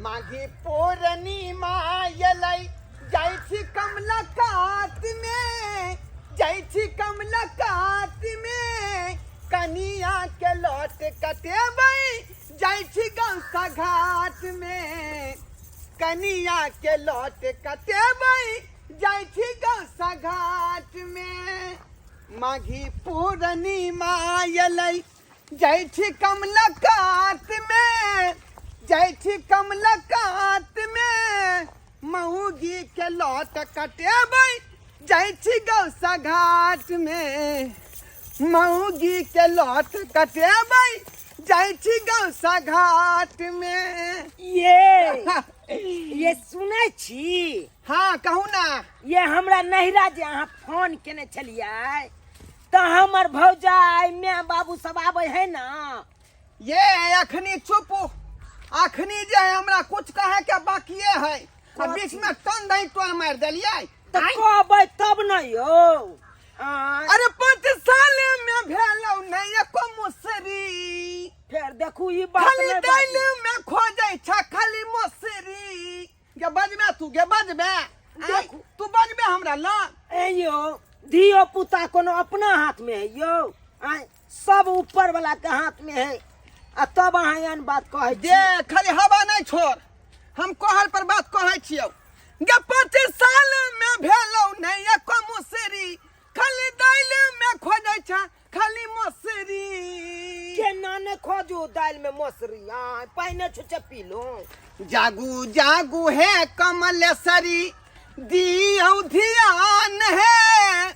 माघी पूर्णिमा एलै, जाइ छी कमला कात में, जाइ छी कमला कात में, कनिया के लौट कटेबै, जाइ छी गौसा घाट में, कनिया के लौट कटेबै, जाइ छी गौसा घाट में। माघी पूर्णिमा एलै, जाइ छी कमला कात में, जाइ छी कमला कात में, मऊगी के लौट कटेबै, जाइ छी गौसा घाट में, मऊगी के लौट कटेबै, जाइ छी गौसा घाट में। ये सुनै छी? हाँ, कहू ना। ये हमरा नैहरा जे अहाँ फोन केने छलियै तऽ हमर भौजाई माय बाबू सब आबै है ना? ये अखनी चुप, अखनी जे है हमरा कुछ कहे के बाकिए है, आ बीच में टन दही टोन मार देलियै। तऽ कहबै तब न यौ। आँय। अरे 5 साल में भेलौ नहीं एको मुसरी। फेर देखू ई बात खाली नहि दालि बाजू। में खोजै छ खाली मुसरी। गे बजबे तू, गे बजबे। आँय, देखू। तू बजबे हमरा लग? ए यौ, धियो पुता कोनो अपना हाथ में है यौ? आँय, सब ऊपर वाला के हाथ में है, आ तब अहाँ एहन बात कहै छी। दे खाली हवा नहीं छोड़, हम कहल पर बात कहै छियौ। गे 5 साल में भेलौ नहीं एको मुसरी, खाली दालि में खोजै छ खाली मसरी। केना ने खोजू दालि में मसरी? आँय, पानि छुचे पीलू। जागू जागू हे कमलेश्वरी, दियौ ध्यान हे,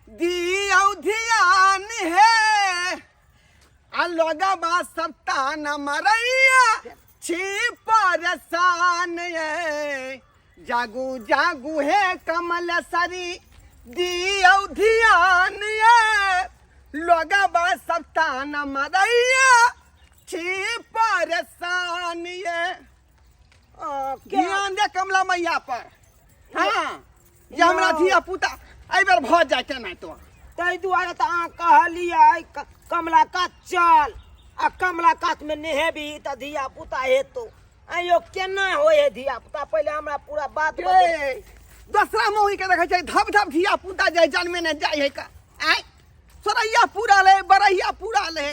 दियौ ध्यान हे, आ लोगबा सब ताना मरैया छी परेशान ये। जागू जागू हे कमलेश्वरी, दियौ ध्यान ये, लोगबा सब ताना मरैया छी परेशान ये। ध्यान दे कमला मैया पर। हाँ, जे हमरा धिया पुता एहि बेर भऽ जाय केना तो। ताहि दुआरे तऽ अहाँ कहलियै कमला कात चल, आ कमला कात में नेहेबी तऽ धिया पुता हेतौ। आइयो केना होइ है धिया पुता? पहिले हमरा पूरा बात बता। दोसरा मौगी के देखै छै धप धप धिया पुता जे जन्मे ने जाइ है का। आँय, सोरैया पूरा ले, बरैया पूरा ले,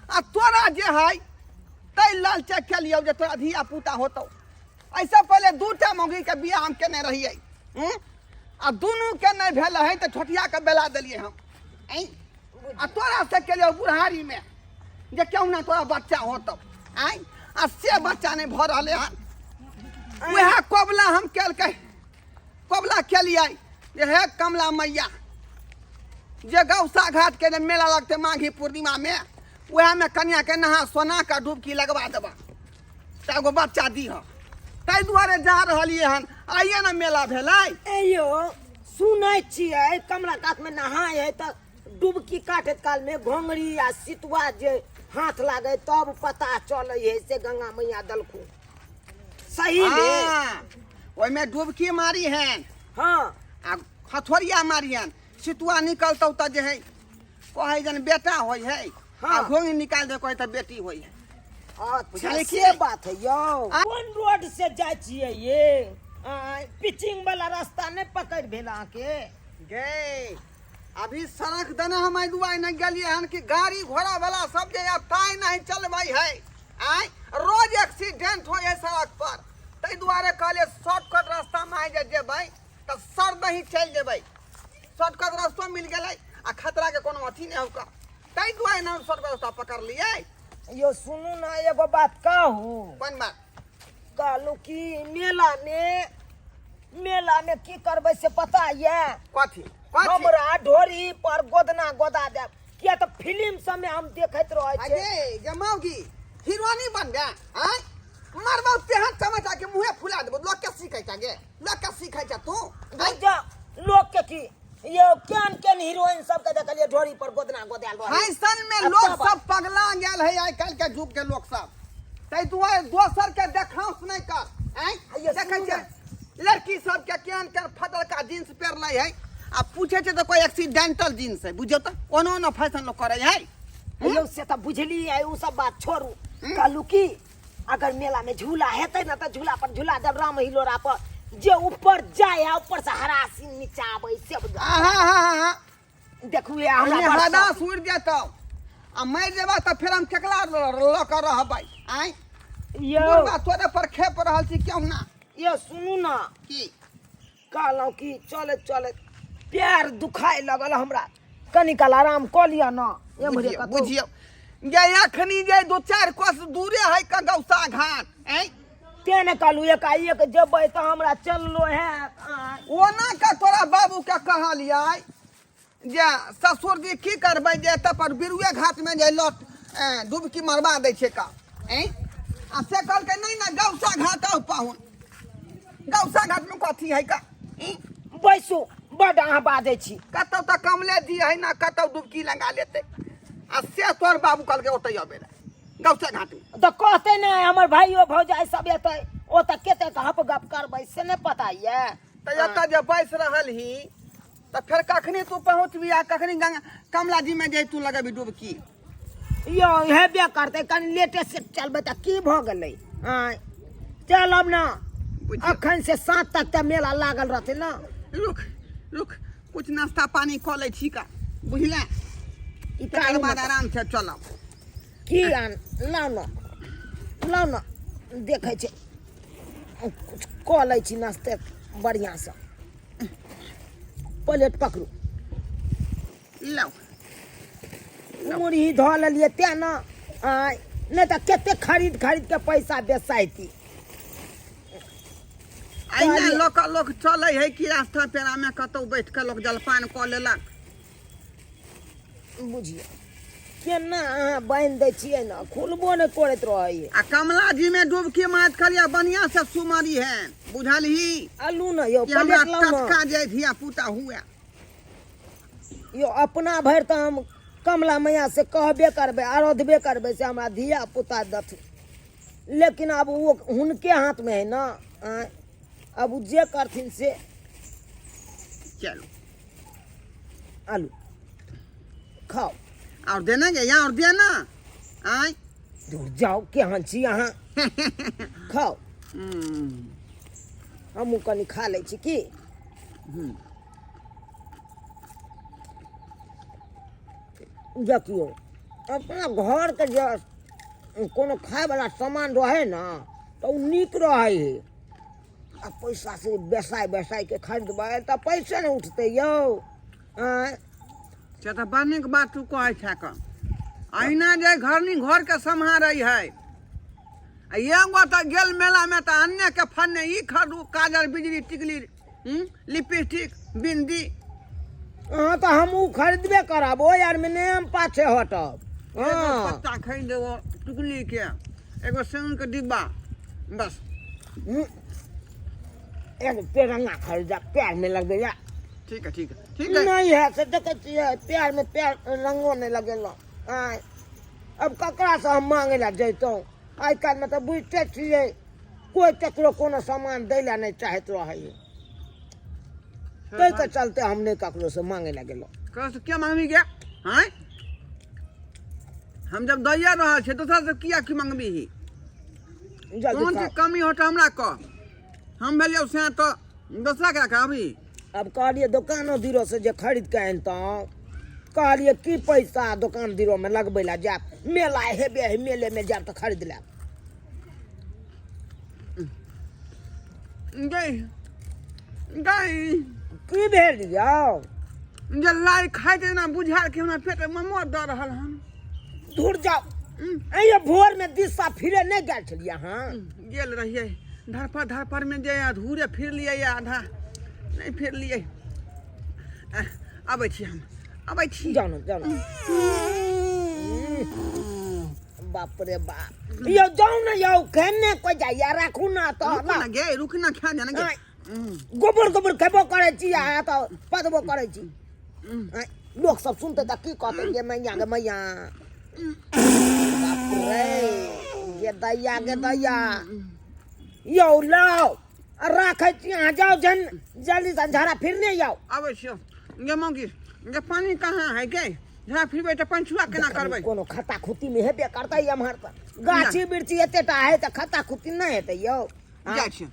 आ तोरा जे है तै लालच केलियौ जे तोरा धिया पुता होतौ। ऐसे पहिले दूटा मौगी के बियाह हम केने रहियै, आ दुनू के नहि भेल है तऽ छोटिया के बेला देलियै हम। आँय, आ तोरा से केलियौ बुढ़ारी में जे केहुना तोरा बच्चा होतौ। आँय, आ से बच्चा नहि भऽ रहलै हन। वएह कबला हम केलकै, कबला केलियै जे हे कमला मैया, जे गौसा घाट के जे मेला लगतै माघी पूर्णिमा में, वएह में कनिया के नहा सोना के डुबकी लगवा देबा तऽ एगो बच्चा दीह। ताहि दुआरे जा रहलियै हन, आइए ने मेला भेलै। ए यौ, सुनै छियै कमला कात में नहाय है तऽ डुबकी काटैत काल में घोंघरी आ सितुआ जे हाथ लागे तब पता चलै है से गंगा मैया दलखू सही में। हाँ, ओहिमे डुबकी मारी हन। हाँ। आ हथोरिया मारी हन, सितुआ निकलतौ तऽ जे है कहै जन बेटा होइ है। हाँ। आ घोंघी निकाल दे कहै तऽ बेटी होइ है। अच्छा, बुझलियै की? से बात है यौ। कोन रोड से जाइ छियै ये? पिचिंग वाला रास्ता नहि पकड़ भेल अहाँके? गे अभी सड़क दने हम एहि दुआरे नहि गेलियै हन कि गाड़ी घोड़ा वाला सब जे आब ताहि नहीं चलबै है। आँय, रोज एक्सीडेंट होइ है सड़क पर, ताहि दुआरे कहलियै शॉर्टकट रास्तामे आइ जे जेबै तऽ सर दही चलि जेबै। शॉर्टकट रास्तो मिल गेलै आ खतराके कोनो अथी नहि होगा, ताहि दुआरे ने हम शॉर्टकट रास्ता पकड़लियै। यौ सुनू ने, एगो बात कहू। कोन बात? कहलहुँ कि मेला में की करबै से पता यऽ? कथी? कथी? हमरा ढोरी पर गोदना गोदा देब, किया तऽ फिल्म सब में हम देखैत रहै छी। अरे जमाउगी हीरोनी बन गया। आँय, मरबौ तेहन चमचा के मुँहे फुला देबौ। लोक के सीखै छ गे, लोक के सीखै छ तू? आँय? जा, लोक के की यो केहन केहन हीरोइन सब के देखलियै ढोरी पर गोदना गोदायल रहै। फैशन में अब लोग तब सब पगला गेल है आइ काल्हि के युग के लोग सब, ताहि दुआरे दोसर के देखाउस नहि कर। आँय? आइयो देखै सुनू छियै ने। लड़की सब के केहन केहन फटलका जींस पहिरलै है, आ पूछै छै तऽ कोइ एक्सीडेंटल जींस है। बुझियौ तऽ ओना ओना फैशन लोग करै है। यौ से तऽ बुझलियै, ओ सब बात छोड़ू। कहलू की अगर मेला में झूला हेतै ने तऽ झूला पर झूला देब राम हिलोरा पर जे ऊपर जाय है ऊपर से हरासी नीचा आबै से आहा हा हा देखू ये हमरा ओहिमे बड़ हदास शौक। उड़ि जेतौ आ मरि जेबा तऽ फेर हम केकरा लऽ कऽ रहबै आँय यौ बुढ़बा तोरे पर खेप रहल छी क्यों ना यौ सुनू ना की कहलहुँ कि चलैत चलैत पैर दुखाय लगल हमरा कनी काल आराम कऽ लिअ ने एम्हरे बुझियौ कतौ बुझियौ जे अखनी जे दू चारि कोस दूरे है का गौसा घाट ऐं तें ने कहलहुँ एकाएक जेबै तऽ हमरा चललो हैत आँय। ओना का तोरा बाबू के कहलियै जे ससुर जी की करबै जे एतऽ पर बिरुए घाट में जे लट डुबकी मरवा दै छै का ऐं आ से कहलकै नहि ने गौसा घाट आउ पाहुन गौसा घाट में कथी है का ऐं? बैसू बड्ड अहाँ बाजै छी कतौ तऽ कमले जी है ना कतौ डुबकी लगा लेतै आ से तोहर बाबू कहलकै ओतै अबै लए गौसा घाट में तऽ कहतै नहि हमर भाइयो भौजाइ सब एतै ओ तऽ कते हप गप करबै से नहि पता यऽ तऽ एतऽ जे बैस रहल ही तऽ फेर कखनी तू पहुँचबी आ कखनी गंगा कमला जी में जे तू लगेबी डुबकी यौ हेबे करतै कनि लेटे से चलबै तऽ की भऽ गेलै आँय चलब ने बुझियौ। अखन से सात तक तऽ मेला लागल रहतै ने रुक रुक कुछ नाश्ता पानी कऽ लै छी का बुझले ई तकर कानू बाद मत। आराम से चलब की आन लाउ ने लाउ ने देखै छै कुछ कऽ लै छी नाश्ते बढ़िआँसँ प्लेट पकड़ू लाउ मुरही धऽ लेलियै तेँ ने आँय नहि तऽ कतेक खरीद खरीद के पैसा बेसाइती अहिना लोक लोक चलै है कि रास्ता पेड़ा में कतौ बैठ के लोक जलपान कऽ लेलक बुझियौ केना अहाँ बान्हि दै छियै ने खुलबो नहि करैत रहैए आ कमला जी में डुबकी मारैत खलिया बढ़िया से सुमरी है बुझलही आलू ने यौ कि हमरा प्लेट लाउ ने टटका जे धिया पुता हुए यौ अपना भरि तऽ हम कमला मैया से कहबे करबै आराधबे करबै से हमरा धिया पुता देथिन लेकिन आब ओ हुनके हाथमे है ने आँय आब ओ जे करथिन से चलू आलू खाओ और देना गे यहाँ और देना आय दूर जाओ केहन छी अहाँ खाओ हमहूँ कनि खा लै छी की देखियौ अपना घरके जे कोनो खायवला सामान रहै ने तऽ ओ नीक रहै हइ आ पैसा से बेसाय बेसाय के खरीदबै तऽ पैसे ने उठतै यौ आँय से तऽ बड़ नीक बात तू कहै छह कऽ अहिना जे घरनी घरके सम्हारै है आ एगो तऽ गेल मेलामे तऽ अन्ने के फन्ने ई खरीदू काजर बिजली टिकली लिपस्टिक बिंदी अहाँ तऽ हमहूँ खरीदबे करब ओहि आरमे नहि हम पाछे हटब एगो हँ पत्ता खरीद एगो टिकली के एगो सेवन के डिब्बा बस एगो पेरंगा खरीदा पैर में लगबैया ठीक है ठीक है ठीक है नहीं है से देखै छियै पैर में पैर रंगो नहीं लगेलहुँ आँय अब ककरासँ हम मांगै लए जैतहुँ आइ काल्हिमे तऽ बुझिते छियै कोइ ककरो कोनो सामान दै लए नहि चाहैत रहैए ताहिके चलते हम नहि ककरोसँ मांगै लए गेलहुँ कह से क्या मांगबी गे आँय हम जब दैया रहल छियै दोसर से किया की मांगबी ही जल्दी कोन चीज कमी हो तऽ हमरा कह हम भेलियौ से तऽ दोसरा के कहबी अब कहलियै दोकानो दीरो से जे खरीद के अनितहुँ कहलियै की पैसा दोकान दीरोमे लगबै लए जायब मेला हेबे है मेलेमे जायब तऽ खरीद लेब गई गई की भेल यौ जे लाइ खाइत जेना बुझायल कि हमरा पेट मे मोर दऽ रहल हन दूर जाउ अइयो भोर में दिशा फिरे नहीं गेल छलियै अहाँ गेल रहियै धरफड़ धरफड़ में जे अधूरे फिरलियै आधा नहि फिरलियै अबै छी हम अबै छी जाउ ने जाउ ने बाप रे बाप यौ जाउ ने यौ केने कोइ जाइया राखू ना तऽ रुक ना गे रुक ना खा जाना गे गोबर गोबर खेबो करै छी आ तऽ पदबो करै छी आँय, लोक सब सुनतै तऽ की कहतै गे मैया गे मैया बाप रे गे दैया गे दैया यौ लाउ आ राखै छी अहाँ जाउ जन जल्दी से झाड़ा फिरने जाउ आबै छियौ गे मौगी गे पानी कहाँ है गे झाड़ा फिरबै तऽ पंचुआ केना करबै? कोनो खत्ता खुत्ती में हेबे करतै एम्हर तऽ गाछी बिरछी एतेटा है तऽ खत्ता खुत्ती नहि हेतै यौ। जाइ छी,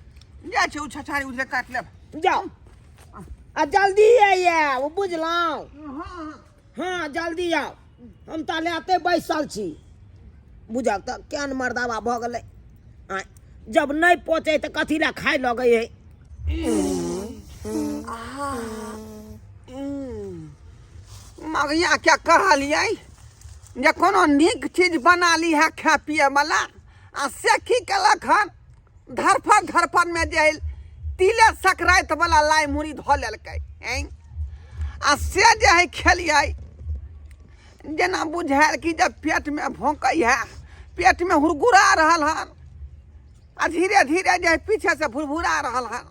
जाइ छी, ओ छछारी उधरे काटि लेब। जाउ आ जल्दी आइए, बुझलहुँ? हँ। हँ, जल्दी आउ, हम ताले एते बैसल छी। बुझल तऽ केहन मर्दाबा भऽ गेलै। आँय, जब नहि पहुँचे तऽ कथी लए खाय लगै है? मगिया क्या कहलियै जे कोनो नीक चीज बना ली है खाय पिए वाला, आ से की केलक हन? धरफड़ धरफड़मे जे है तिले सकराइत वाला लाइ मुड़ी धऽ लेलकै। ऐं, आ से जे है खेलियै, जेना बुझायल कि जब पेटमे भोंकै है, पेटमे हुरगुरा रहल हन, आ धीरे धीरे जे है पीछे से भुरभुरा रहल हन।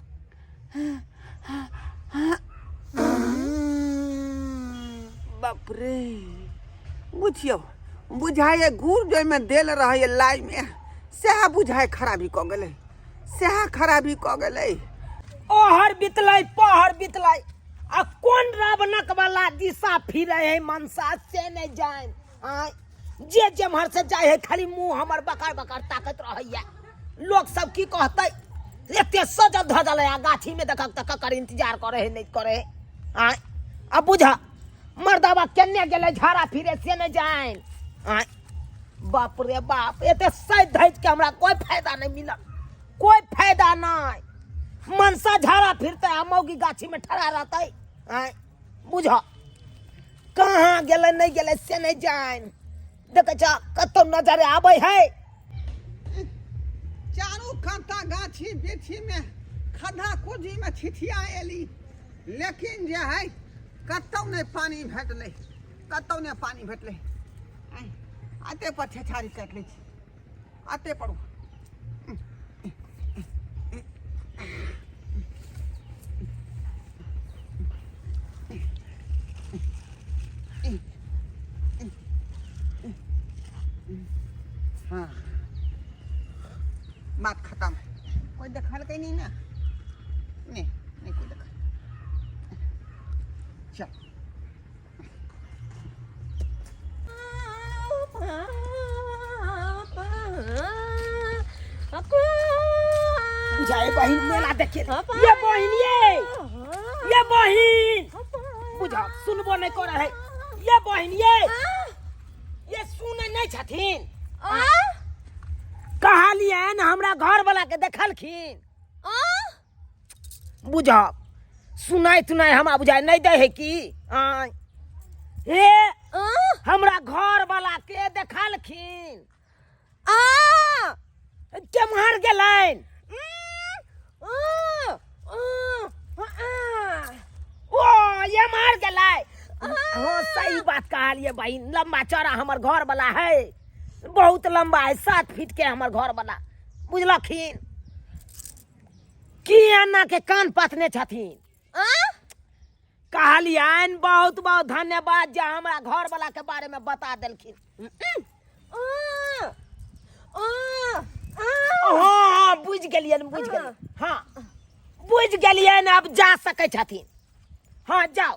बाप रे, बुझियौ, बुझाइए गुड़ जाहिमे देल रहैए लाइमे, सएह बुझाइ खराबी कऽ गेलै, सएह खराबी कऽ गेलै। ओहर बितलै, पहर बितलै, आ कोन रावणक वाला दिशा फिरै है मनसा से नहि जानि। आँय, जे जेम्हर से जाइ है खाली मुँह हमर बकर बकर ताकैत रहैया। लोक सब की कहतै? एते सजल धजल है आ गाछी में देखक तऽ ककर इंतजार करे है, नहि करे है। आँय, आ बुझा मर्दाबा केने गेलै झाड़ा फिरे से नहि जानि। आँय, बाप रे बाप, एते सजि धजि के हमरा कोई फायदा नहि मिलल, कोई फायदा नहि। मनसा झाड़ा फिरतै आ मौगी गाछी में ठड़ा रहतै। आँय, बुझ कहाँ गेलै नहि गेलै से नहि जानि। देखै छ कतौ नजर आबै है? चारू कांता गाछी बिरछी में खद्धा कुजी में छिछिया एली, लेकिन जे है कतौ नहि पानी भेटलै, कतौ नहि पानी भेटलै। आँय, अते पर छेछारी काटि लै छी, अते पर। हाँ, बात खत्म है। कोई देखलकै नहीं ना? नहीं नहीं, कोई देखल। चल। बुझाए बहिन मेला देखे। ये बहिन, ये बहिन, बुझा सुनबो नहीं करे है। ये बहिन, ये सुने नहीं छथिन। कहलियन हमरा घर वाला के देखलखिन? बुझा सुनाई तुनाई हमरा बुझाए नहीं दे है की? आय हे, हमरा घर वाला के देखलखिन? केम्हर गेलनि? ओ एम्हर गेलै। हाँ, सही बात कहलिए बहिन, लंबा चौड़ा हमर घर वाला है, बहुत लंबा है, 7 फीट के हमर घर वाला। बुझलखिन की अन्ना के कान पथने छथिन? कहलियनि बहुत बहुत धन्यवाद जे हमरा घर वाला के बारे में बता देलखिन। हाँ, बुझि गेलियनि, बुझि गेलियनि। हाँ, बुझि गेलियनि, आब जा सकै छथिन। हाँ, जाउ,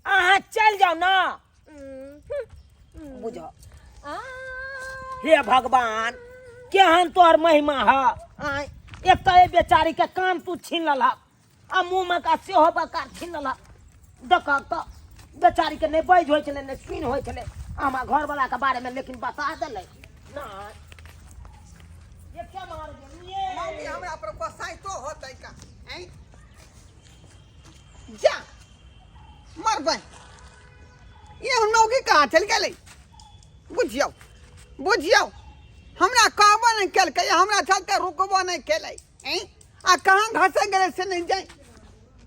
अहाँ चलि जाउ ना। बुझ, हे भगवान, केहन तोहर महिमा ह। आँय, एक तऽ एहि बेचारी के कान तू छीन लेलहक आ मुँह में का सेहो बकार छीन लेलहक। देखक तऽ बेचारी के नहि बाजि होइ छलै, नहि सुनि होइ छलै, हमरा घरवला के बारे में लेकिन बता देलै। नहि, ये क्या मार गेलियै? मौगी हमरा पर गोसाइतो होतै का? ऐं, जा मरबै। ये मौगी कहाँ चलि गेलै? बुझियौ, बुझियौ, हमरा कहबो नहि केलकै, हमरा चलते रुकबो नहि केलै। ऐं, आ कहाँ घसक गेलै से नहि जाय।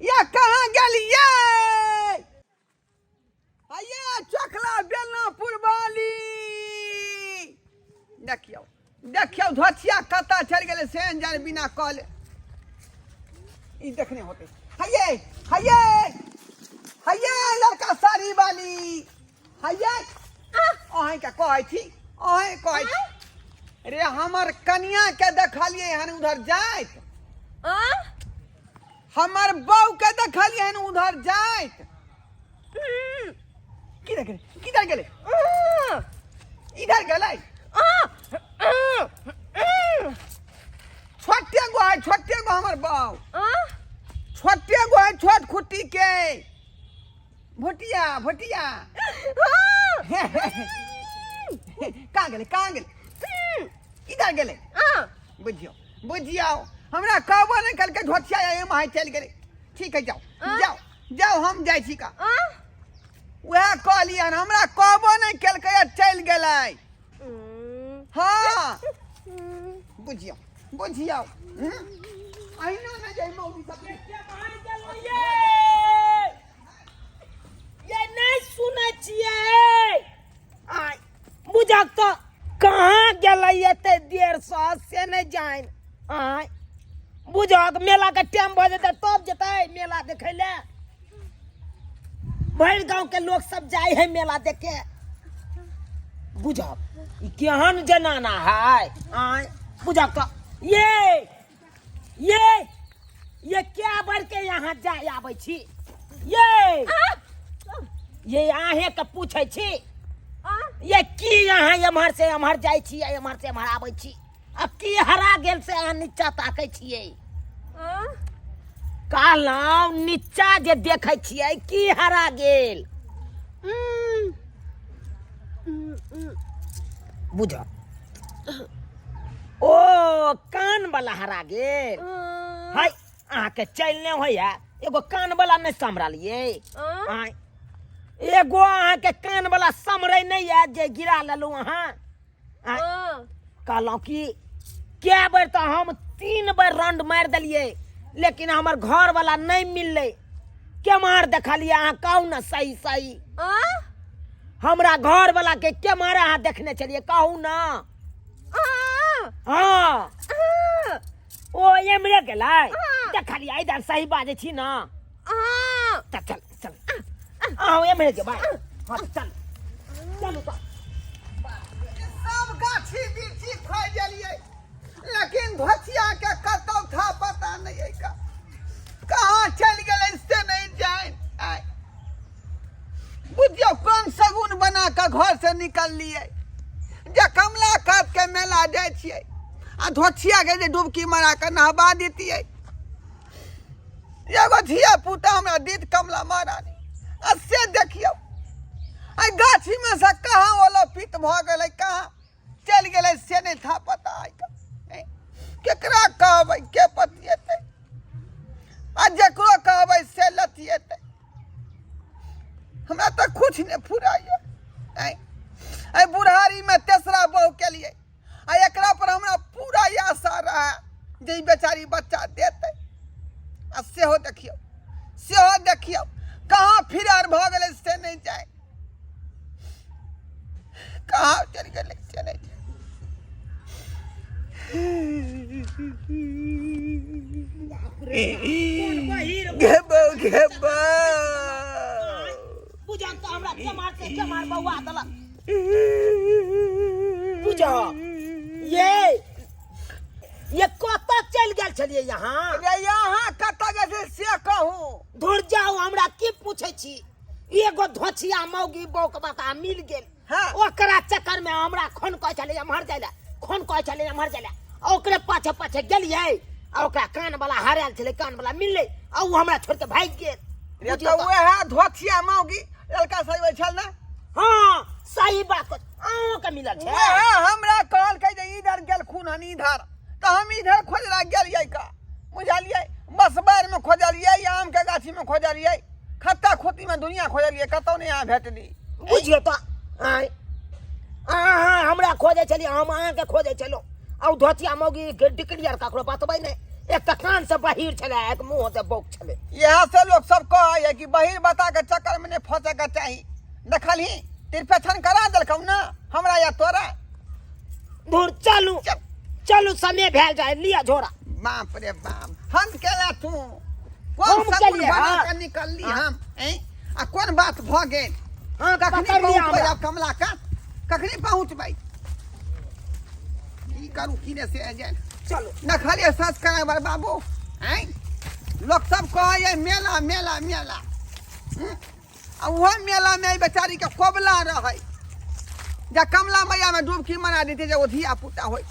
या कहाँ गेलियै? आइए चकला बेलनापुर वाली, देखियौ, देखियौ, धोछिया कतऽ चलि गेलै से जान बिना कहले। ई देखने होते। हइये, हइये, हइये, लड़का साड़ी वाली, हइये, अहीं के कहै छी, अहीं कहै छी रे, हमर कनिया के देखलियै हन उधर जाइत? हमर बहू के देखलियै हन उधर जाइत? किधर गेलै किधर गेलै इधर गेलै छोटे गो है छोटे गो हमर बाउ छोटे गो है छोट खुट्टी के भुटिया भुटिया कहाँ गेलै कहाँ गेलै इधर गेलै बुझियौ बुझियौ हमरा कहबो नहि केलकै धोतिया एहिमे हाथ चलि गेलै ठीक है जाओ जाओ जाओ हम जाइ छी का वएह कहलियन हमरा कहबो नहि केलकै आ चलि गेलै हँ बुझियौ बुझियौ हम्म? अहिना नहि जाइ मौगी सब ये नहि सुनै छियै आय बुझक तऽ कहाँ गेलै एते देरसँ से नहि जानि आय बुझक मेलाके टाइम भऽ जेतै तब जेतै मेला देखै लए भरि गाँवके लोक सब जाइ है मेला देखे बुझक ई केहन जनाना है आय बुझक तऽ ये ये ये क्या बढ़ के यहाँ जाय आबै छी ये ये अहें के पूछै छी ये की अहाँ एम्हर से एम्हर जाइ छी आ एम्हर से एम्हर आबै छी आ की हरा गेल से अहाँ नीचा ताकै छियै कहलहुँ नीचा जे देखै छियै की हरा गेल बुझ ओ कान वाला हरा गेल हाय अहाँके चलि नहि होइए एगो कान वाला नहि सम्हरलियै आँय एगो अहाँके कान वाला सम्हरै नहि यऽ जे गिरा लेलहुँ अहाँ आँय, कहलहुँ कि कए बेर तऽ हम 3 बेर राउंड मारि देलियै लेकिन हमर घरवला नहि मिललै केम्हर देखलियै अहाँ कहू ने सही सही हमरा घरवला के केम्हर अहाँ देखने छलियै कहू ने हँ ओ एम्हरे गेलै देखलियै इधर सही बाजै छी ने चल चल चल अहाँ एम्हरे जेबै हँ चल चलू तऽ सब गाछी बिरछी खोइ गेलियै लेकिन धोतिया के कतौ था पता नहीं है का कहाँ चलि गेलै से नहीं जान आय बुझियौ कोन सगुन बना कऽ घर से निकललियै जे कमला कात के मेला जाइ छियै आ धोतिया के जे डुबकी मारा कऽ नहबा दितियै एगो धिया पुता हमरा दीद कमला महारानी आ से देखियौ आ गाछीमे से कहाँ ओला पित भऽ गेलै कहाँ चलि गेलै से नहि था पता आइ केकरा कहबै के पतिएतै आ जकरो कहबै से लतिएतै हमरा तऽ कुछ नहि फुराइए एहि बुढ़ारीमे तेसरा बहु केलियै आ एकरा पर हमरा पूरा ई आशा रहए जे ई बेचारी बच्चा देतै आ सेहो देखियौ सेहो देखियौ कहाँ फिरार भऽ गेलै से नहि जाय कहाँ चलि गेलै से नहि जाय घेबो घेबो बुझल तऽ हमरा केमार से केमार बौआ देलक बुझल ये ये कतऽ चलि गेल छलियै यहाँ रे यहाँ कतऽ गेल छी से कहू धुर जाउ हमरा की पूछै छी एगो धोछिया मौगी बौक बता मिल गेल हाँ। ओकरा चक्कर में हमरा खोन कहै छलै एम्हर जाइ लए खोन कहै छलै एम्हर जाइ लए आ ओकरे पाछे पाछे गेलियै आ ओकरा कान वाला हरायल छलै कान वाला मिललै आ ओ हमरा छोड़ि के भागि गेल रे बुझियौ तऽ तऽ। वएह धोथिया मौगी लड़का सजबै छल ने हाँ सही बात अहूँके मिलल छै वएह हमरा कहलकै जे इधर गेलखुन हन इधर तऽ हम इधर खोजला गेलियै का बुझलियै बसबारमे खोजलियै आमके गाछीमे खोजलियै खत्ता खोतीमे दुनिया खोजलियै कतहु नहि अहाँ भेटली बुझियौ तऽ आँय अहाँ हमरा खोजै छलियै हम अहाँके खोजै छलहुँ आ ओ धोतिया मौगी डिकरी आर ककरो बतबै नहि एक तऽ कानसँ बहिर छलै एक मुँहसँ बौक छलै इएह से लोक सब कहैए कि बहिर बता के चक्कर में नहीं फंसे के चाही देखलही तिरपेछन करा देलकौ ने हमरा या तोरा धुर चलू चल। चलू समय भेल जाय लिअ झोरा बाप रे बाप हम केला तू कोन हम सगुन केलियै, बना हाँ। के निकलली हम ऐं? आ कोन बात भऽ गेल हाँ कखनी पकड़ लिअ पहुँचबै हमरा आब कमला का कखनी पहुँचबै की करू की ने से जाय चलू नखलियै सच कराय बार बाबू आँय लोक सब कहैए मेला मेला मेला हम्म? आ ओहो मेलामे एहि बेचारीके कोबला रहै जे कमला मैयामे डुबकी मना देतै जे ओ धिया पुता होइ।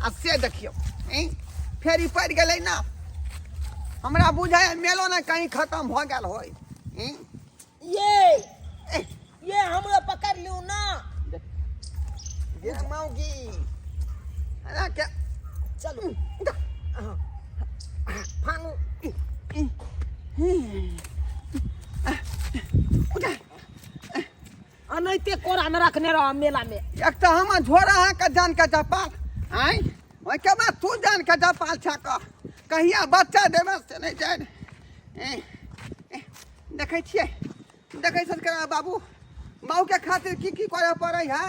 आ से देखियौ, फेर ई पड़ि गेलै ने, हमरा बुझाइ मेलो ने कहीं खतम भऽ गेल होइ। ये ये हमरो पकड़ लियौ ना। ये मौगी अरे के चलू फांगू। अनैते कोरा में रखने रह मेला में। एक तो हम झोरा है के जान के चपाल आय, ओहिके बाद तू जान के चपाल छा कह कहिया बच्चा देबे से नहीं जान। देखै छियै, देखै सरकार बाबू बाबू के खातिर की की करे पड़ै है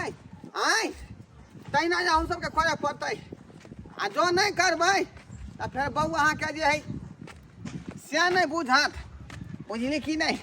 आय, तहिना जे हम सबके करे पड़तै। आ जो नहीं करबै तऽ फेर बहू अहाँके जे है से नहीं बुझत, बुझली कि नहीं?